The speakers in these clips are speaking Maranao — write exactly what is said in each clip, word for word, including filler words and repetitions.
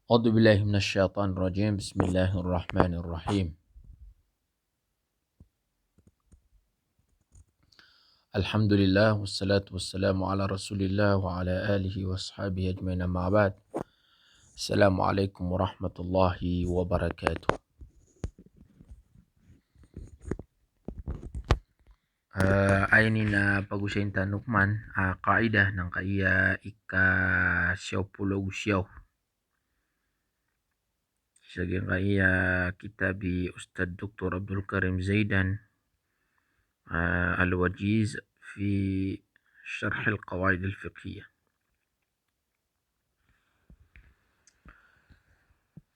أعوذ بالله من الشيطان الرجيم. بسم الله الرحمن الرحيم. الحمد لله، والصلاة والسلام على رسول الله وعلى آله وأصحابه أجمعين، أما بعد. السلام عليكم ورحمة الله وبركاته. Ah, aya ini na pagosayin tano pman, ah, qaidah angkaya ika siyaw polo ago siyaw. Sa giyangkaya kitab i Ustadh Doktor Abdul Karim Zaidan, ah, Al-Wajiz fi Sharh al-Qawaid al-Fiqhiyah.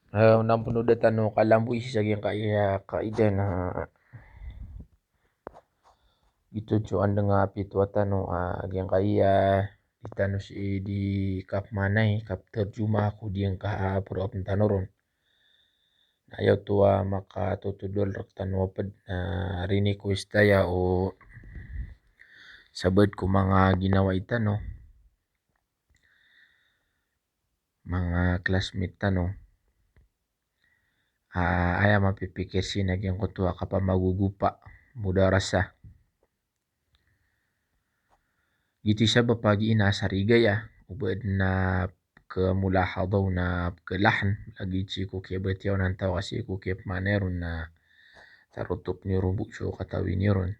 Ah, ona pn o da tano kalamboy sii sa giyangkaya qaidah na giyoto so andang a pitowa tano, ah, giyangkaya di tano sii di kapmanay, kapterjuma ko giyangkaya poro a pn tano ron. Na aya oto a makatotodol rktano a pd na rini ko istaya o sabaad ko manga ginawai tano, manga classmate tano. Ah, aya mapipikir sii na giyangkoto a kapamagogopa, mudarasa. Giyoto i sabap a giya na sarigaya, o ba adn a pkhamulahadha on a pkhalahn, lagid sii ko kiyabatiya on a taw ka sii ko kiyapmanay ron na tarotop niyo ron bo so katawi niyo ron.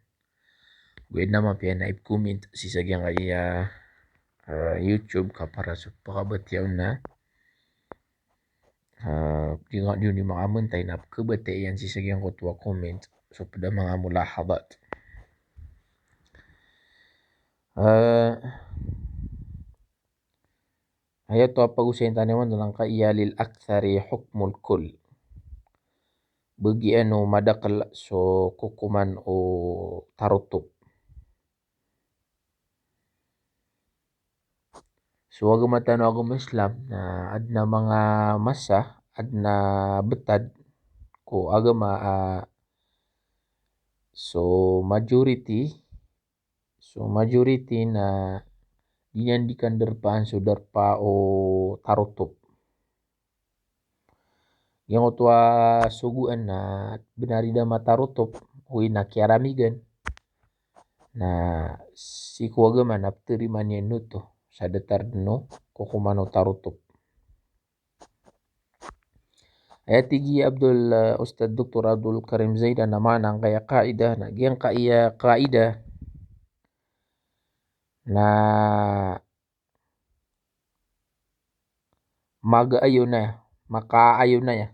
Go adn a mapiya na ipcomment sii sa giyangkaya, ah, YouTube ka para so pkabatiya on na, ah, di nga di on di makamantay na pkabatiya iyan sii sa giyangkoto a comment so pd a manga mulahadhat. Ah, aya oto a pagosayin tano imanto na angkaya lil akthari hukmul kull. Bagian o madakl so kokoman o tarotop. So agama tano a agama Islam na adn a manga masa, adn a btad ko agama a so majority, so majority na di niyan di kandarpaan so darpa o tarotop. Giyangkoto a sogoan na bnar i da matarotop, oway na kiyaramigan. Na sii ko agama na ptarimaan iyan oto sa datar dn o kokoman o tarotop. Aya tig i Abdul, eh, Ustadh Doktor Abdul Karim Zaidan na maana angkaya qaidah, na giyangkaya qaidah na magaayon aya, makaayon aya.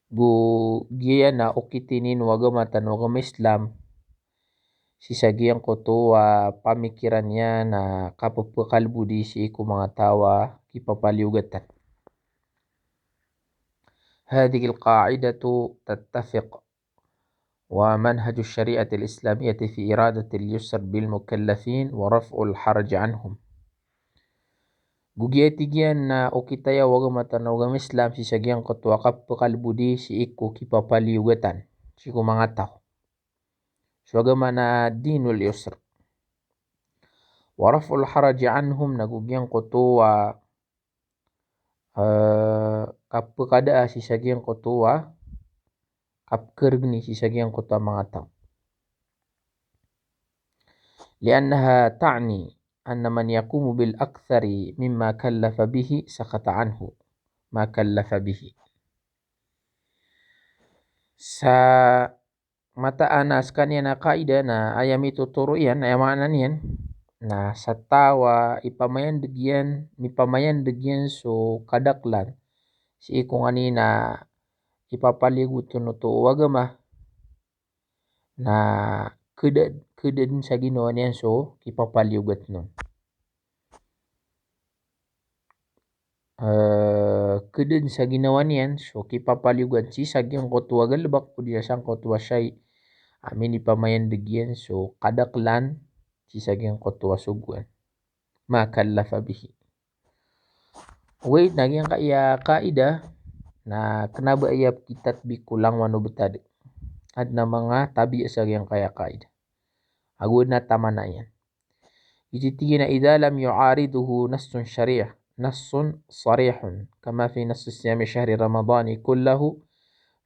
Go giya na okit ini o agama tano a agama Islam sii sa giyangkoto a pamikiran iyan a kapepkalbodi sii ko manga taw a kipapaliyogatan. Hadhihil qa'idatu tattafiq wa manhajus shari'atil islamiyyati fi iradatil yusr bil mukallafin wa raf'ul haraj anhum. Go giya tig iyan na okit aya o agama tano a agama Islam sii sa giyangkoto a kapepkalbodi sii ko kipapaliyogatan sii ko manga taw. So agama na dinul yusr. Wa raf'ul haraj anhum, na go giyangkoto a, eh, kapekadaa sii sa giyangkoto a kapkergni sii sa giyangkoto a manga taw. Li'annaha ta'ni anna man yaqumu bil akthari mimma kallafa bihi saqata anhu ma kallafa bihi. Sa mataan a skaniyan a qaidah na aya mitotoro iyan, aya maana niyan na sa taw a ipamayandeg iyan, mipamayandeg iyan so kadaklan sii ko nganin a ipapaliyogat on oto o agama, na keda, keda den sa ginawa niyan so kipapaliyogat on. Eh, keda den sa ginawa niyan so kipapaliyogat sii sa giyangkoto a galebek odi na sangkoto a shay a minipamayandeg iyan so kadaklan sii sa giyangkoto a sogoan. Ma kallafa bihi. Oway, na giyangkaya qaidah na kena ba aya kitatbik ko langowan o betad. Aden a manga tabiya sa giyangkaya qaidah. Ago aden a tamana iyan. Iti tig iyan a idha lam yu'aridhu nassun shari', nassun sarihun, kama fi nassi siyami shahri Ramadani kullahu,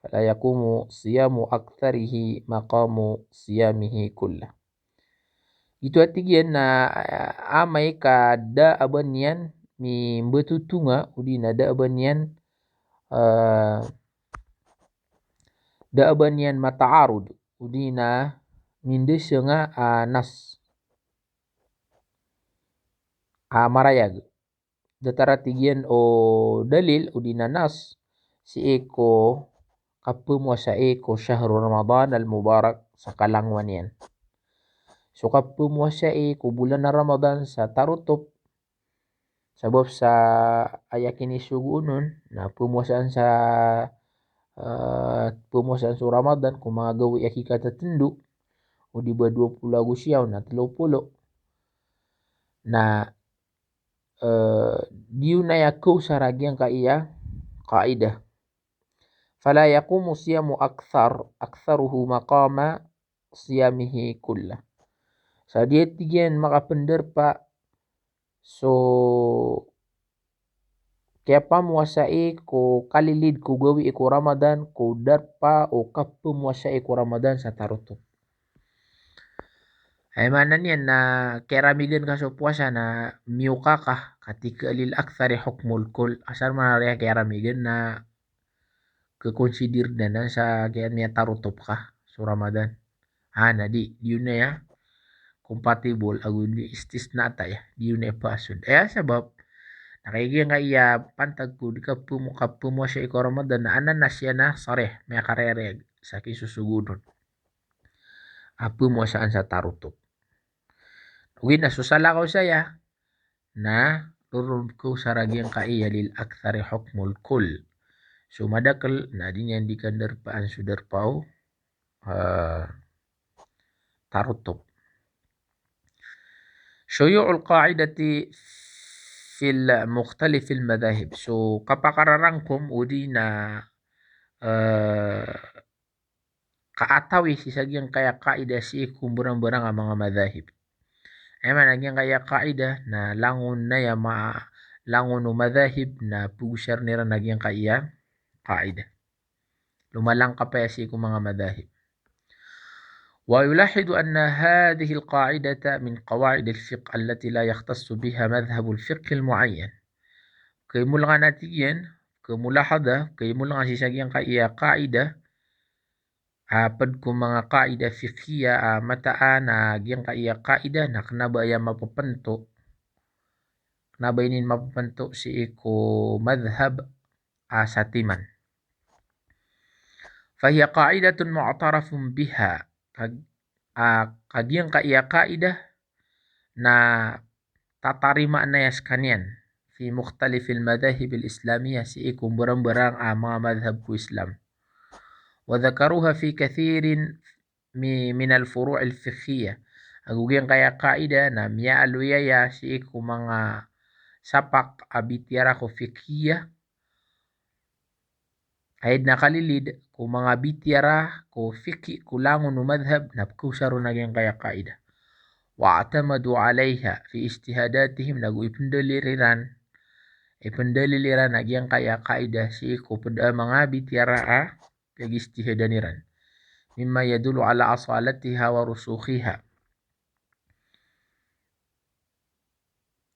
fala yaqumu siyamu aktharihi maqamu siyamihi kullah. Giyoto a tig iyan na, ah, amay ka da a ba niyan mimbetotonga, odi na da a ba niyan, ah, da a ba niyan mataarod, odi na mindeseng a, ah, nas a marayag. Datar a tig iyan o dalil odi na nas sii ko kapemowasai ko shahru Ramadan al-mubarak sa kalangowan iyan. So kapemowasai ko bolan a Ramadan sa tarotop, sabap sa aya kinisogoon on na pemowasaan sa, eh, pemowasaan so Ramadan ko manga gawii a kikatatendo, odi ba dowa polo ago siyaw na telo polo. Na, eh, di on aya kaosar a giyangkaya qaidah. Fala yaqumu siyamu akthar, aktharuhu maqama siyamihi kullah. Sa di a tig iyan makapendarpa so kiyapamowasai ko kalilid ko gawii ko Ramadan ko darpa o kapemowasai ko Ramadan sa tarotop. Aya maana niyan na kiyaramigan ka so powasa na miyoka ka, katika lil akthari hukmul kull. Asar maana niyan kiyaramigan na kekonsider dn anan sa giya miyatarotop ka so Ramadan. Ah, na di, di on aya compatible, ago di istisna ta aya, di on aya pasod. Aya sabap, na kagiya nga iya pantag ko di kapemo-, kapemowasai ko Ramadan, na anan na siya na sarih, miyakarereg, sa kisosogoon on a pemowasaan sa tarotop. Ogaid na so salakaw saya, na roo ko sa giyangkaya lil akthari hukmul kull. So madakl na di niyan di kandarpaan so darpa o, eh, tarotop. Shuyu'ul qaidati fil mukhtalifil madhahib. So kapakararangkom odi na, eh, kaatawi sii sa giyangkaya qaidah sii ko mbarangbarang a manga madhahib. Aya maana giyangkaya qaidah na langon aya ma-, langon o madhahib na pagosarn iran a giyangkaya qaidah. Lomalangkap aya sii ko manga madhahib. Wa yulahidu anna hadhihil qaidata min qawaidil fiqh allati la yakhtassu biha madhhabul fiqhil muayyan. Kay molangan a tig iyan, kay mulahada, kay molangan sii sa giyangkaya qaidah, a pd ko manga qaidah fiqhiyah a mataan a giyangkaya qaidah na kna ba aya mapapnto. Kna ba inin mapapnto sii ko madhhab a satiman. Fahiya qaidatun mu'tarafun biha. Kag-, a, kagiyangkaya qaidah na tatarimaan aya skaniyan fi mukhtalifil madhahibil islamiyah, sii ko mbarangbarang a manga madhhab ko Islam. Wa dhakaruha fi kathirin mi-, minal furu'il fiqhiyah. Ago giyangkaya qaidah na miyaaloy aya sii ko manga sapak a bitiyara ko fiqhiyah. Aya dn a kalilid ko manga bitiyara ko fiqh ko langon o madhhab na pkhaosar on a giyangkaya qaidah. Wa'tamadu alayha fi ijtihadatihim, na go ipndalil iran, ipndalil iran a giyangkaya qaidah sii ko pd a manga bitiyara a pag-ijtihadan iran. Mimma yadullu ala asalatiha wa rusukhiha.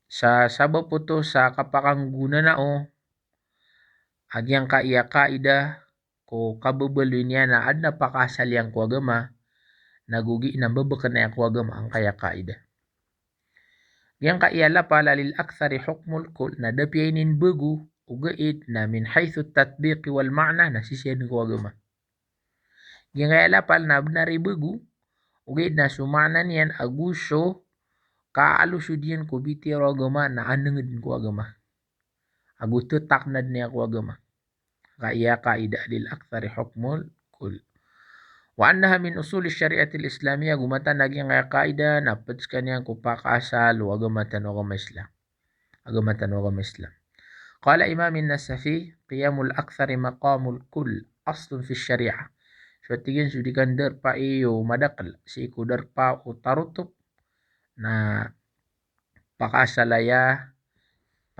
Sa sabap oto sa kapakanggonanao a giyangkaya qaidah ko kababaloy niyan a adn a pakaasal iyan ko agama, na go gii na mbabakn aya ko agama angkaya qaidah. Giyangkaya lapal a lil akthari hukmul kull na da piya inin bago, ogaid na min haythu tatbiqi wal ma'na na sisii dn ko agama. Giyangkaya lapal na bnar i bago, ogaid na so ma'na niyan ago so kaalosod iyan ko bitiyara o agama na aneng dn ko agama. Ago ttakna dn iyan ko agama. Kaya qaidah lil akthari hukmul kull. Wa annaha min usuli shari'atil islamiyah, go mataan a giyangkaya qaidah na pd skaniyan ko pakaasal o agama tano a agama Islam. Agama tano a agama Islam. Qala Imam An-Nasafi, qiyamul akthari maqamul kull, aslun fi shari'ah. So tig iyan so di kandarpai o madakl sii ko darpa o tarotop na pakaasal aya,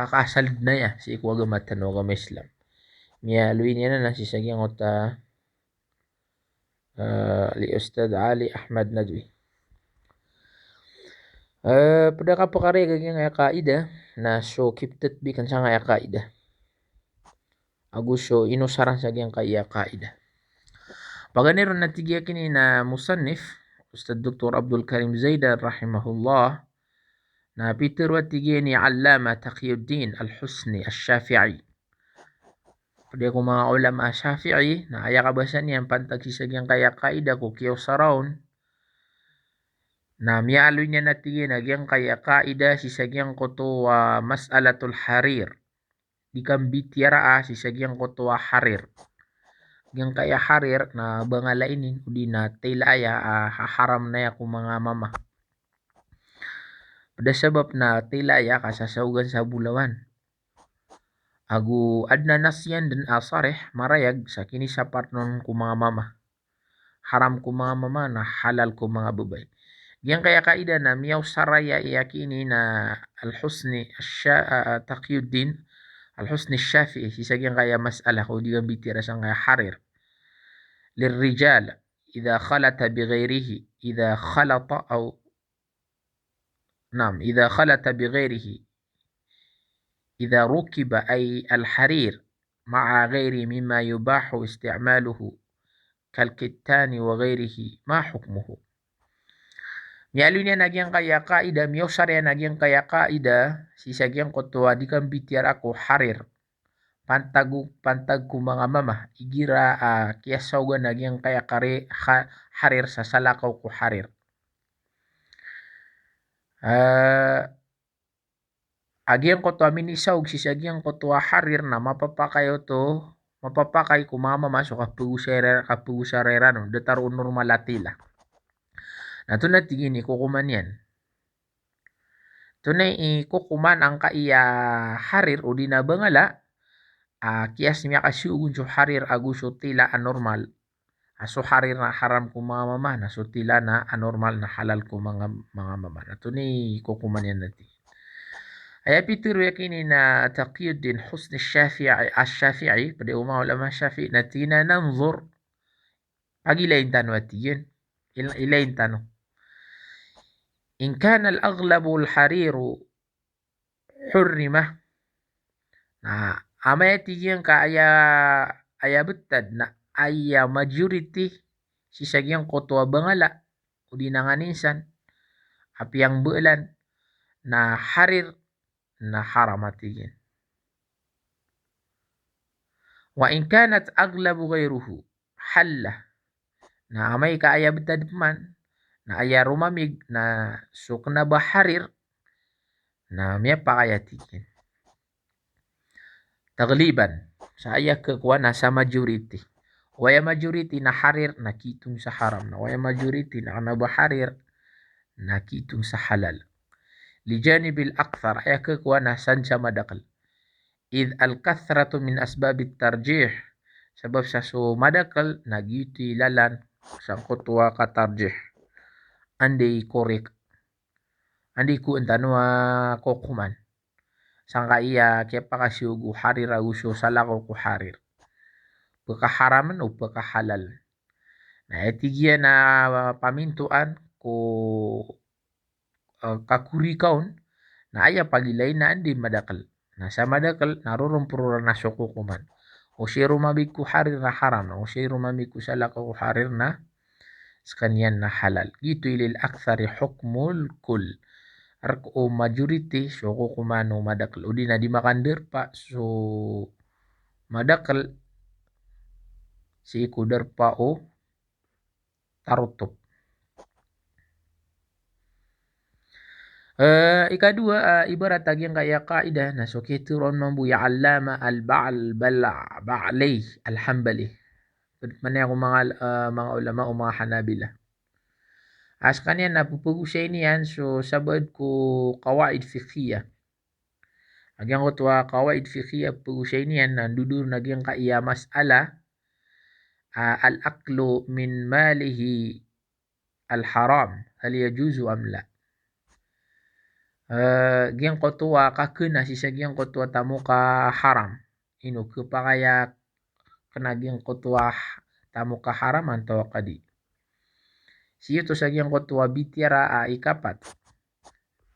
pakaasal dn aya sii ko agama tano a agama Islam. Miyaaloy niyan anan sii sa giyangkoto a, eh, li Ustadh Ali Ahmad Nadwi. Eh, pd a kapakarayag a giyangkaya kaidah na so kiptatbikan sangkaya kaidah ago so inosaran sa giyangkaya kaidah. Paganay ron na tig iyan a kini na musannif, Ustadh Doktor Abdul Karim Zaidan rahimahullah, na pitharo a tig iyan i Allamah Taqiyuddin Al-Husni Ash-Shafi'i. Pd ko manga ulama Shafi'i, na aya kabasa niyan pantag sii sa giyangkaya kaidah ko kiyaosara on, na miyaaloy niyan a tig iyan a giyangkaya kaidah sii sa giyangkoto a mas'alatul harir. Di kambitiyaraa sii sa giyangkoto a harir. Giyangkaya harir na bangala ini, odi na tila aya a haharam na aya ko manga mama. Pd a sabap na tila aya kasasaogan sa bolawan. Ago adn a nas iyan dn a sarih, marayag sa kinisapar on ko manga mama. Haram ko manga mama na halal ko manga babay. Giyangkaya kaidah na miyaosara aya, aya kini na Al-Husni Asha-, ah, Taqiyuddin Al-Husni Shafi'i sii sa giyangkaya mas'alah ko di kambitiyaraa sangkaya harir. Lirrijal idha khalata bi ghairihi, idha khalata aw, naam, idha khalata bi ghairihi, idha rukiba ay al-harir ma'a ghairi mimma yubahu isti'maluhu kal kittani wa ghairihi, ma hukmuhu? Miyaaloy niyan a giyangkaya kaidah, miyaosara iyan a giyangkaya kaidah sii sa giyangkoto a di kambitiyaraa ko harir. Pantag, pantag ko manga mama, igira a kiyasaogan a giyangkaya kari-, ha-, harir sa salakaw ko harir. Ah, a giyangkoto a minisaog sii sa giyangkoto a harir na mapapakay oto, mapapakay ko manga mama so kapagosara, kapagosara iran on, datar o normal a tila. Na antonaa tig iyan i kokoman iyan? Antonaa i kokoman angkaya harir odi na bangala a kiyas miyakasaog on so harir ago so tila a normal. A so harir na haram ko manga mama, na so tila na anormal na halal ko manga, manga mama. Na antonaa i kokoman iyan a tig iyan? Aya pitharo iyan a kini na Taqiyuddin Husni Shafi'i, Ash-Shafi'i, pd o manga ulama Shafi'i, na tig iyan a nanzur. Pagilain tano a tig iyan. Il-, ilain tano. In kana al-aghlabu al-hariru hurrima. Na amay a tig iyan ka aya, aya btad na aya majority sii sa giyangkoto a bangala odi na nganin san a piyangbalan na harir, na haram a tig iyan. Wa in kanat aghlabu ghairuhu halla. Na amay ka aya btad pman na aya romamig na so kna ba harir, na miyapakay a tig iyan. Taghliban, sa aya khakowa na sa majority. O aya majority na harir na kiitong sa haram, na o aya majority na kna ba harir na kiitong sa halal. Li janibil akthar, aya khakowa na san sa madakl. Idh al-kathratu min asbabit tarjih. Sabap sa so madakl na giyoto i lalan sangkoto a katarjih. Anda i korek, anda i kowan tano a kokoman sangkaya kiyapakasaog o harir ago so salakaw ko harir. Pkaharaman o pkahalaln. Na aya tig iyan a pamintoan ko, eh, kakoreka on, na aya pagilain na anda i madakl. Na sa madakl na rorompororan na so kokoman. O sii romamig ko harir na haram, na o sii romamig ko salakaw ko harir na skaniyan na halal. Giyoto i lil akthari hukmul kull. Rk o majority so kokoman o madakl. Odi na di makandarpa so madakl sii ko darpa o tarotop. Eh, ikadowa, eh, ibarat a giyangkaya kaidah na so kitharo on mambo i Allama al-Ba'al-, Bala-, Ba'li al-Hanbali. Maana ko manga, eh, manga ulama o manga Hanabila. A skaniyan na pphagosayn iyan so sabaad ko qawaid fiqhiyah. A giyangkoto a qawaid fiqhiyah a pphagosayn iyan na ndodon a giyangkaya mas'ala, ah, al-aklu min malihi al-haram, hal yajuzu am la? Eh, giyangkoto a kakena sii sa giyangkoto a tamok a haram. Ino kepakay a kena giyangkoto a tamok a haram antaa ka di. Sii oto sa giyangkoto a bitiyara a ikapat.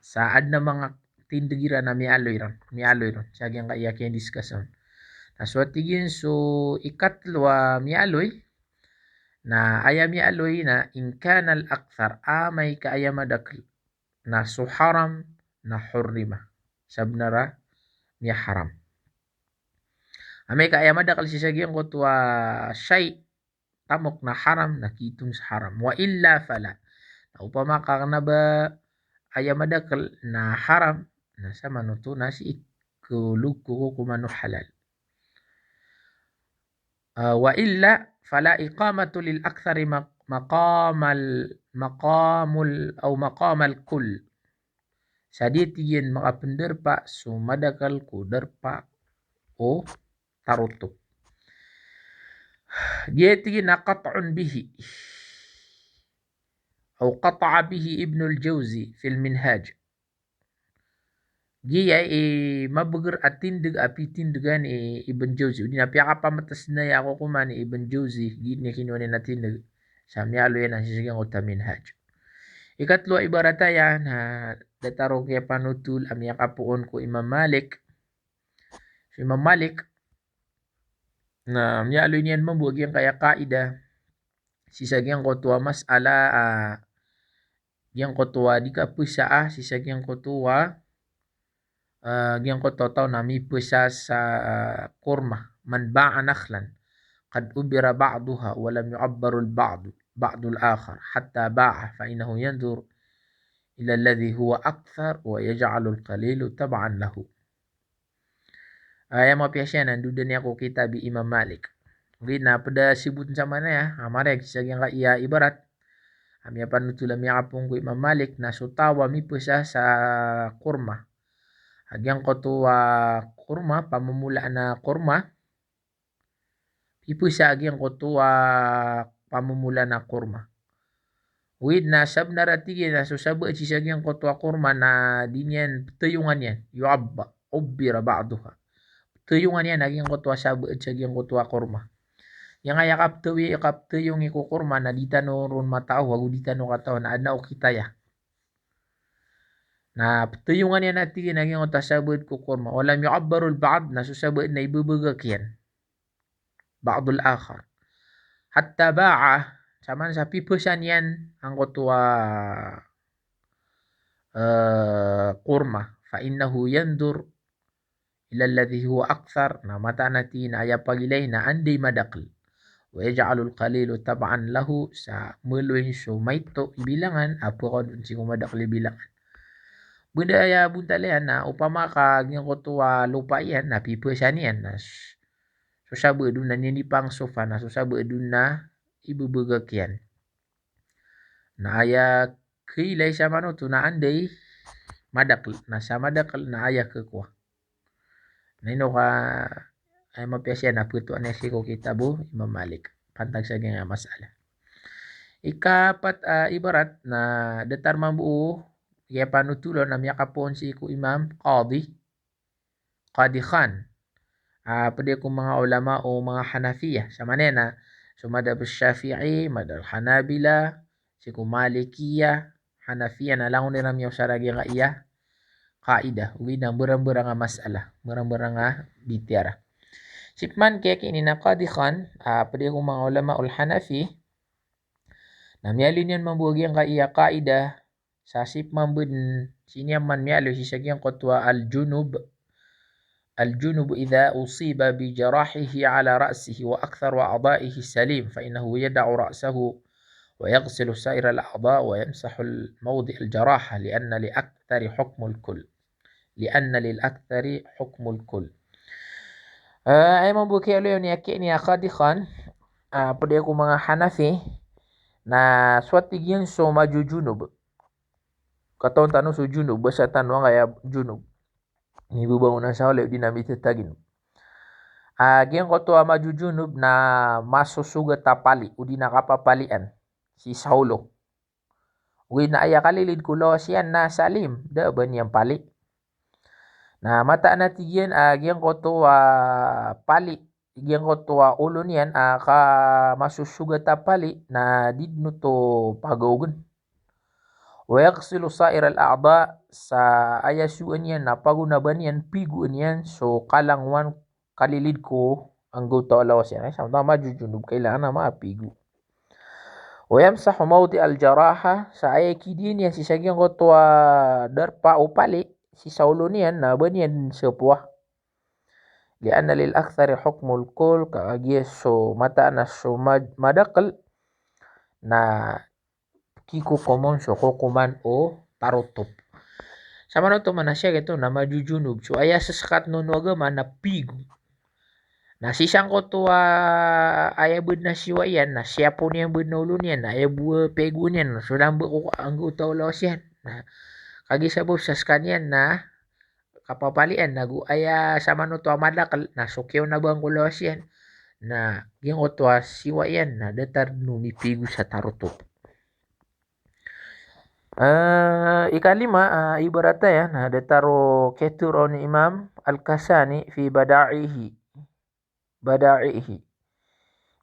Sa aden a manga tindeg iran a miyaaloy ron, miyaaloy ron sa giyangkaya kiyandiscuss on. Na so tig iyan so ikatlo a miyaaloy, na aya miyaaloy na in kana al-akthar, amay ka aya madakel na so haram na hurrima, sabenar a miyaharam. Amay ka aya madakel sii sa giyangkoto a shay, tamok na haram, na kiitong sa haram. Wa illa fala. Na opama ka kena ba aya madakel na haram, na samanoto na sii ko log ko kokoman o halal. Ah, wa illa fala iqamatu lil akthari maq-, maqamal, maqamul, aw maqamal kull. Sa di tig iyan makapenderpa so madakel ko derpa o tarotop. Giya tig iyan na qat'un bihi. Aw qata'a bihi Ibnul Jawzi fil Minhaj. Giya i mabeger a tindeg a pitindegan i Ibn Jawzi. Odi na piyakapametes na aya kokoman i Ibn Jawzi, giya kinowa niyan a tindeg. Sa miyaaloy iyan sii sa giyangkoto a Minhaj. Ikatlo a ibarat aya na datar o kiyapanothol a miyakapoon ko Imam Malik. So Imam Malik, na miyaaloy niyan mambo a giyangkaya qaida sii sa giyangkoto a mas'ala, ah, giyangkoto a di kapesa, ah, sii sa giyangkoto a, ah, giyangkoto a taw na mipesa sa, ah, korma. Man ba'a nakhlan qad ubbira ba'duha wa lam yu'abbar al-ba'du, ba'du al-akhar hatta ba'ah fa innahu yanzur ila alladhi huwa akthar wa yaj'alu al-qalilu tab'an lahu. Aya mapiya siya na ndoda niyan ko kitab i Imam Malik. Ogaid na ped a sibot sa manaya, a mareg sii sa giyangkaya ibarat a miyapanothol a miyakapoon ko Imam Malik na so taw a mipesa sa korma. A giyangkoto a korma, pamomolaan a korma, pipesa a giyangkoto a pamomolaan a korma. Ogaid na sabenar a tig iyan na so sabaad sii sa giyangkoto a korma na di niyan petayongan iyan, yu'abba, ubbira ba'duha. Petayongan iyan a giyangkoto a sabaad sa giyangkoto a korma. Giyangkaya kapetawi, kapetayongi ko korma na di tano ron mataw, ago di tano kataw na aden a okit aya. Na petayongan iyan a tig iyan a giyangkoto a sabaad ko korma. Wa lam yu'abbar al-ba'd, na so sabaad na ibebegak iyan. Ba'dul akhar. Hatta ba'ah, saman sa pipesa niyan angkoto a, eh, korma. Fa innahu yanzur ila alladhi huwa akthar, na mataan a tig iyan a aya pagilay na anda i madakel. Wa yaj'alul qalilu tab'an lahu, sa meloy so maito i bilangan a pekaon sii ko madakel i bilangan. Benda aya bontal iyan na opama ka giyangkoto a lopa iyan na pipesa niyan na s-, so sabaad on na niyan di pangsofa na so sabaad on na ibebegak iyan. Na aya kailay samanoto na anda i madakel, na sa madakel na aya kekowa. Na ino ka, aya mapiya siya na petowan iyan sii ko kitab o Imam Malik pantag sa giyangkaya mas'ala. Ikapat a ibarat na datar mambo o kiyapanothol on a miyakapoon sii ko Imam Qadi, Qadi Khan. Ah, ped ko manga ulama o manga Hanafiya. Sa manaya na so madhab Shafi'i, madhab Hanabila, sii ko Malikiya, Hanafiya na langon iran miyaosar a giyangkaya qaida. Ogaid na mbarambarang a mas'ala, mbarambarang a bitiyara. Sii pman kiyakini na Qadi Khan, ah, ped ko manga ulama ul Hanafi, na miyaaloy niyan mambo a giyangkaya qaida, sa sii pman bo den, sii niyan man miyaaloy sii sa giyangkoto a al-junub. Al-junub idha usiba bi jarahihi ala ra'sihi wa aktharu a'dha'ihi salim, fa innahu yada'u ra'sahu wa yaghsilu sa'ir al-a'dha' wa yamsahu al-mawdi' al-jaraha, li anna li akthari hukmul kull. Li anna lil akthari hukmul kull. Eh, aya mambo kiyaaloy niyan kiyakini a Qadi Khan, ah, ped ko manga Hanafi, na so tig iyan so majujunub. Katawan tano so junub, basa tano angkaya junub. Mibabangon sa hawla odi na mitetagin. Ah, giyangkoto a majujunub na masosogat a pali, odi na kapapalian sii sa olo. Ogaid na aya kalilid ko lawas iyan na salim, da a ba niyan pali. Na mataan a tig iyan a giyangkoto a pali, giyangkoto a olo niyan a kamasosogat a pali na di dn oto pagaogn. Wa yaghsilu sa'ir al-a'dha, sa aya sowaan iyan na pagonaba niyan, pigoan iyan so kalangowan kalilid ko anggawta o lawas iyan. Ay, sa mataan a majujunub, kailangan a mapigo. Wa yamsahu mawdi' al-jaraha, sa aya kidiyan iyan sii sa giyangkoto a darpa o pali sii sa olo niyan na ba niyan sapowa. Li'anna lil akthari hukmul kull, kagiya so mataan a so mad-, madakl na kikokom on so kokoman o tarotop. Sa manoto man a siya giyoto na majujunub. So aya saskat on o agama na pigo. Na sii sangkoto a aya badn a siwa iyan, na siyapo niyan badn a olo niyan, na aya bo a pigo niyan, na so lamba ko anggawta o lawas iyan. Na kagiya sabap sa skaniyan na kapapalian, nago aya sa manoto a madakl, na so kiyaonabaan ko lawas iyan. Na giyangkoto a siwa iyan na datar dn o mipigo sa tarotop. Eh, ikalima, eh, ibarat aya, na datar o kiyatharoa on i Imam Al-Kasani fi Bada'ihi. Bada'ihi.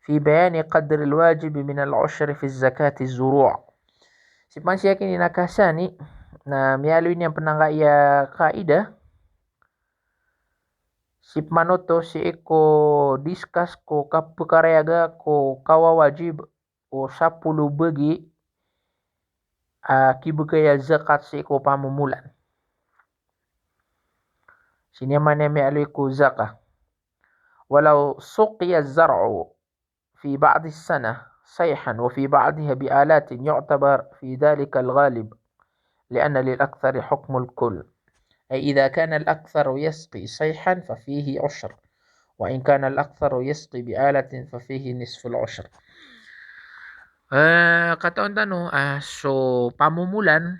Fi bayani qadri al-wajib min al-ushr fi zakati az-zuru'. Sii pman si Yakin Kasani, na miyaaloy niyan pn angkaya kaidah, sii pman oto sii ko discuss ko kapkarayaga ko kawawajib o sapolo bagi a kibgay a zakat sii ko pamomolan. Sii niyan man miyaaloy ko zakat. Walaw suqiya az-zar'u fi ba'di as-sanah sayhan wa fi ba'diha bi alatin yu'tabar fi dhalika al-ghalib, li'anna lil akthari hukmul kull. Ay idha kana al-aktharu yasqi sayhan fa fihi ushr, wa in kana al-aktharu yasqi bi alatin fa fihi nisful ushr. Eh, katawan tano, ah, so pamomolan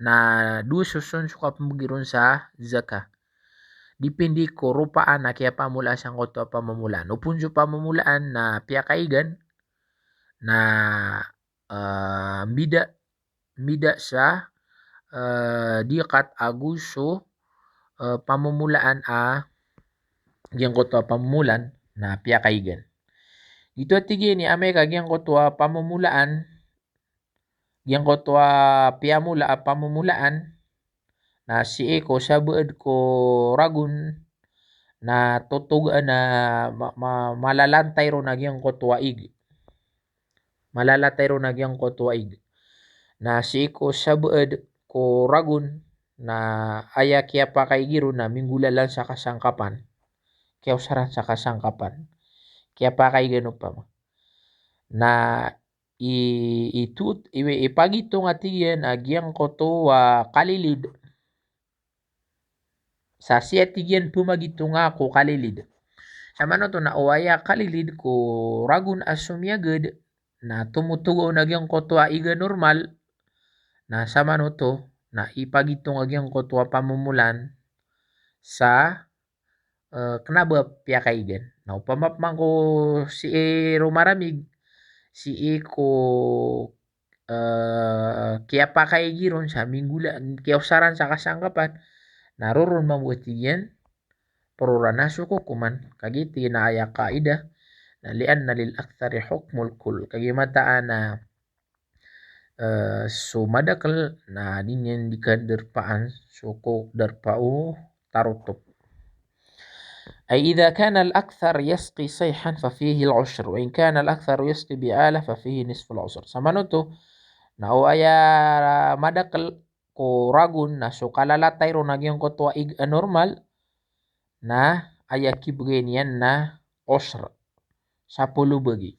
na dowa soson so kapmbgi ron sa zakat. Dipindi ko ropaan a kiyapamolaan sangkoto a pamomolaan. Opama so pamomolaan na piyakaigan, na, eh, mbida, mbida sa, eh, dikat ago so, eh, pamomolaan a giyangkoto a pamomolaan na piyakaigan. Giyoto a tig iyan i amay ka giyangkoto a pamomolaan, giyangkoto a piyamola a pamomolaan, na sii ko sabaad ko ragon, na totogaan a ma-, ma-, malalantay ron a giyangkoto a ig. Malalantay ron a giyangkoto a ig. Na sii ko sabaad ko ragon, na aya kiyapakaigi ron na minggolalan sa kasangkapan. Kiyaosaran sa kasangkapan. Kiyapakaigan opama. Na i, i tut, i, ipagitong a tig iyan a giyangkoto a kalilid. Sa sii a tig iyan pmagitonga ko kalilid. Sa manoto na o aya kalilid ko ragon a somiyagad, na tomotoga on a giyangkoto a ig a normal, na sa manoto, na ipagitong a giyangkoto a pamomolaan sa eh, kna ba piyakaigan. Na opama pman ko sii ron maramig, sii ko, eh, kiyapakaigi ron sa minggola, kiyaosaran sa kasangkapan, na roo ron mambo a tig iyan, paroran a so kokoman. Kagiya tig iyan a aya kaidah, na li'anna lil akthari hukmul kull. Kagiya mataan a eh, so madakl na di niyan di kadarpaan so ko darpa o tarotop. Ay idha kana al-akthar yasqi sayhan fa fihi al-ushr, wa in kana al-akthar yasqi bi alah fa fihi nisfu al-ushr. Sa manoto na o aya madakl ko ragon na so kalalatay ron a giyangkoto a ig a normal, na aya kibgay niyan na ushr, sapolo bagi.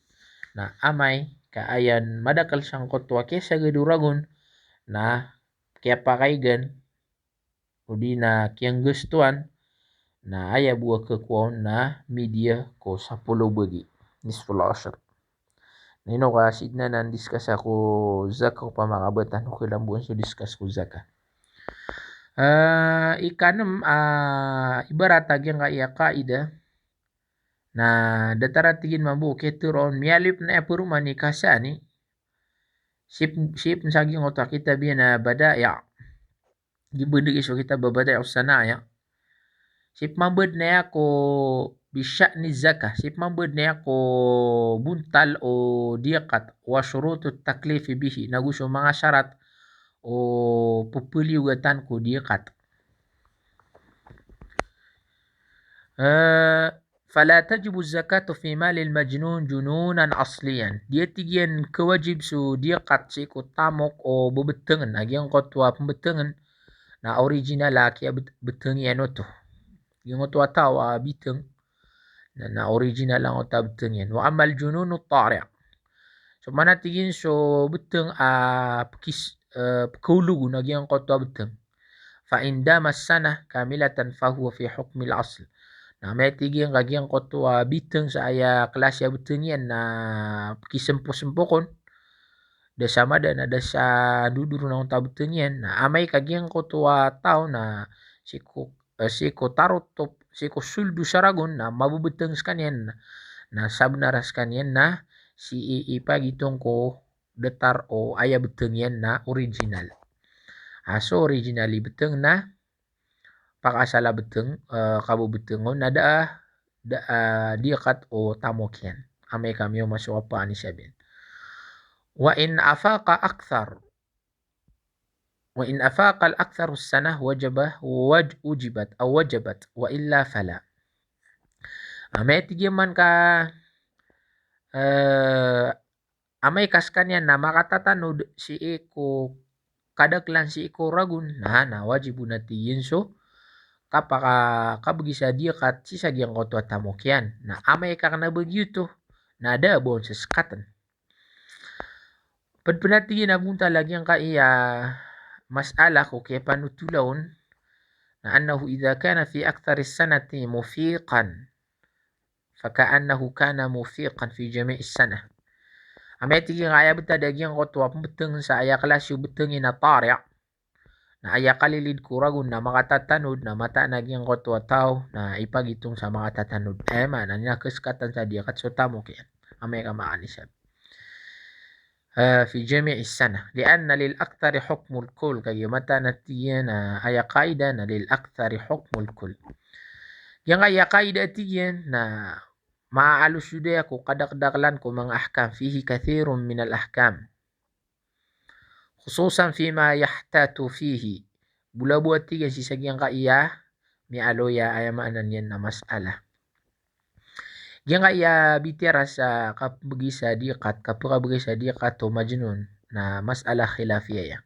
Na amay ka aya madakl sangkoto a kiyasagad o ragon na kiyapakaigan odi na kiyanggastoan, na aya bo a kakowa on na midiya ko sapolo bagi, nisful ushr. Na ino ka sidna na ndiscuss ko zakat, opama ka ba tano kilamboan so discuss ko zakat. Eh, ikanem, ah, ibarat a giyangkaya kaidah, na datar a tig iyan mambo, kiyatharoa on, miyaaloy pn a paroman i Kasani, Sii, sii pn sa giyangkoto a kitab iyan a Bada'i'. Gii bdg i so kitab a Bada'i'us Sana'i'. Sii pman bdn aya ko bi sha'ni zakah. Sii pman bdn aya ko bontal o diyakat. Wa shurutut taklifi bihi. Nago so manga sharat o ppliyogatan ko diyakat. Eh, fala tajibu zakatu fi malil majnun jununan asliyan. Di a tig iyan kawajib so diyakat sii ko tamok o bbtngn, a giyangkoto a pmbtngn na original a kiyabtng iyan oto. Giyangkoto a taw a bitng na, na original angkoto a btng iyan. Wa ammal jununu tari'. So mana tig iyan so btng a pkis-, eh, pkaologon a giyangkoto a btng. Fa in damat sanah kamilatan fahuwa fi hukmil asl. Na amay tig iyan ka giyangkoto a bitng sa aya klasi a btng iyan na pkismposmpok on, da sa mada na da sa ndodorong angkoto a btng iyan. Na amay ka giyangkoto a taw na sii ko, eh, sii ko tarotop, sii ko soldo sa ragon na mabbtng skaniyan. Na sabnar a skaniyan na sii ipagitong ko datar o aya btng iyan na original. A so original i btng na pakaasal a btng, eh, kabbtng on na da a, da a diyakat o tamok iyan. Amay ka miyaoma so kapakanisab iyan. Wa in afaqa akthar. Wa in afaqa al-aktharu sanah wajaba, waj-, ujibat, aw wajabat, wa illa fala. Amay tig iyan man ka, eh, amay ka skaniyan na makatatanod sii ko kadaklan sii ko ragon, na, na wajib on a tig iyan so kapaka-, kabgi sa diyakat sii sa giyangkoto a tamok iyan. Na amay ka kna ba giyoto, na da a ba on sskatn. Pd pn a tig iyan a bontal a giyangkaya mas'alah ko kiyapanotola on, na annahu idha kana fi akthari sanati mufiqan, faka'annahu kana mufiqan fi jami'is sanah. Amay tig iyan ka aya btad a giyangkoto a pmbtng sa aya klasi o btng iyan a tari'. Na aya kalilid ko ragon na makatatanod, na mataan a giyangkoto a taw na ipagitong sa makatatanod. Aya maana niyan na kskatan sa diyakat so tamok iyan. Amay ka makanisab. Eh, fi jami'is sanah. Li'anna lil akthari hukmul kull. Kagiya mataan a tig iyan a aya qaida na lil akthari hukmul kull. Giyangkaya qaida a tig iyan na maalo so daya ko kadakdaklan ko manga ahkam. Fihi kathirun minal ahkam. Khususan fima yahtatu fihi. Bolabola tig iyan sii sa giyangkaya miyaaloy a aya maana niyan na mas'alah. Giyangkaya bitiyara sa kapmbgi sa diyakat, kapakabgi sa diyakat o majnun na mas'alah khilafiyah iyan.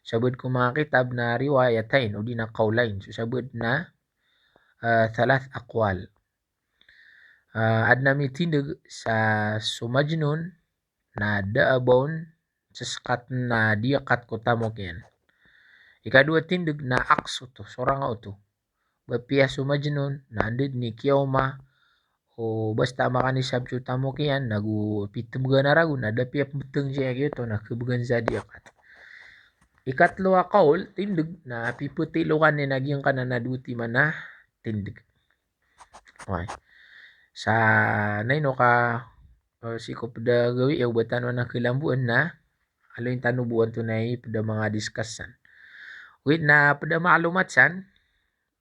Sabaad ko manga kitab na riwayatain, odi na qawlain. So sabaad na, eh, thalath aqwal. Eh, adn a mitindg sa so majnun na da a ba on sskatn a diyakat ko tamok iyan. Ikadowa tindg na aks oto, sorang oto. Ba apiya so majnun na anda dn i kiyaoma o basta makanisab so tamok iyan, nago pitmbgan a ragon na da apiya pmbtng sii a giyoto na khabgan sa diyakat. Ikatlo a qawl, tindg, na piptilokan iyan a giyangkanan a dowa timan a tindg. Oway. Sa na ino ka, eh, sii ko pd a gawii o ba tano anan khalamboan na aloyn tano bo antonaa i pd a manga discuss san. Wait, na pd a maklumat san,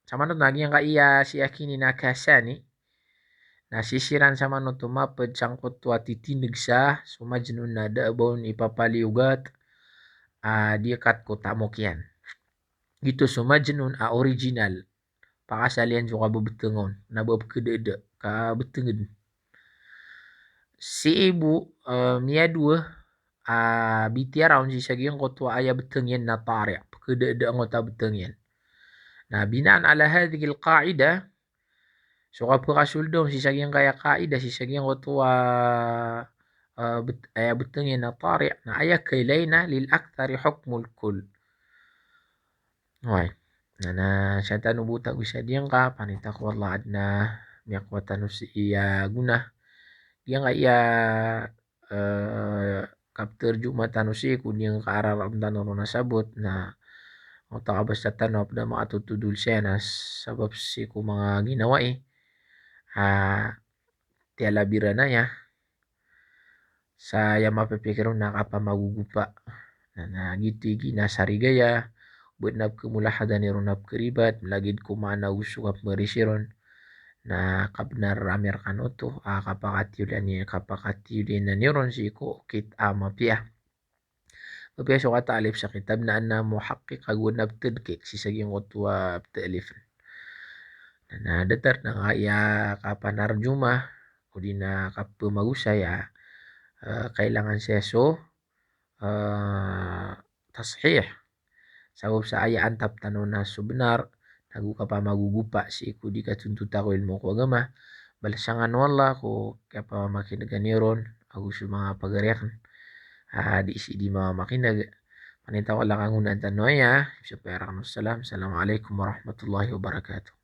samanoto na giyangkaya si Akini na Kasani, na sii siran samanoto mapd sangkoto a titindg sa so majnun na da a ba on ipapaliyogat a diyakat ko tamok iyan. Giyoto so majnun a original. Pakasal iyan so kababtnga on, na ba pkdada, kabtngd. Sii bo, eh, miyadowa, ah, bitiyara on sii sa giyangkoto a aya btng iyan na tari', pkdada angkoto a btng iyan. Na binaan ala hadhihil qa'idah, so kapakasold on sii sa giyangkaya qa'idah, sii sa giyangkoto a, eh, bet-, aya btng iyan na tari', na aya kailay na lil akthari hukmul kull. Oway. Na, na, sii tano bo tago sa giyangka, panitako Allah adn a miyakowa tano sii a gona. Giyangkaya, eh, kaptarjuma tano sii ko giyangka a raraan tano ron a sabot, na, o ta kabasa tano a pd a makatotodol saya na sabap sii ko manga ginawai. Ah, tiyalabiran aya. sa aya mapipikir on na kapamagogopa. Na, na giyoto i giya na sarigaya, bo na pkhamulahadaan iron a pkharibat, lagid ko maana o so kapmarisi ron. Na kabnar ami rkano oto a kapakatiyolian i, kapakatiyolian iron sii ko okit a mapiya. Mapiya so kataalif sa kitab na ana muhaqqiq ago ana ptadqiq sii sa giyangkoto a ptaalif. Na, na datar na nga aya kapanarjuma, odi na kapamagosaya, eh, kailangan saya so, eh, tashih. Sabap sa aya antap tano na so bnar, nago kapamagogopa sii ko di katontotan ko ilmo ko agama, balasan kano o Allah ko kapamakin'g iron, ago so manga pagari akn a di sii di mamamakin'g. Pangnin ta ko Allah kangonaan tano aya, isa pa aya rkano salam. Assalamu alaikum warahmatullahi wabarakatuh.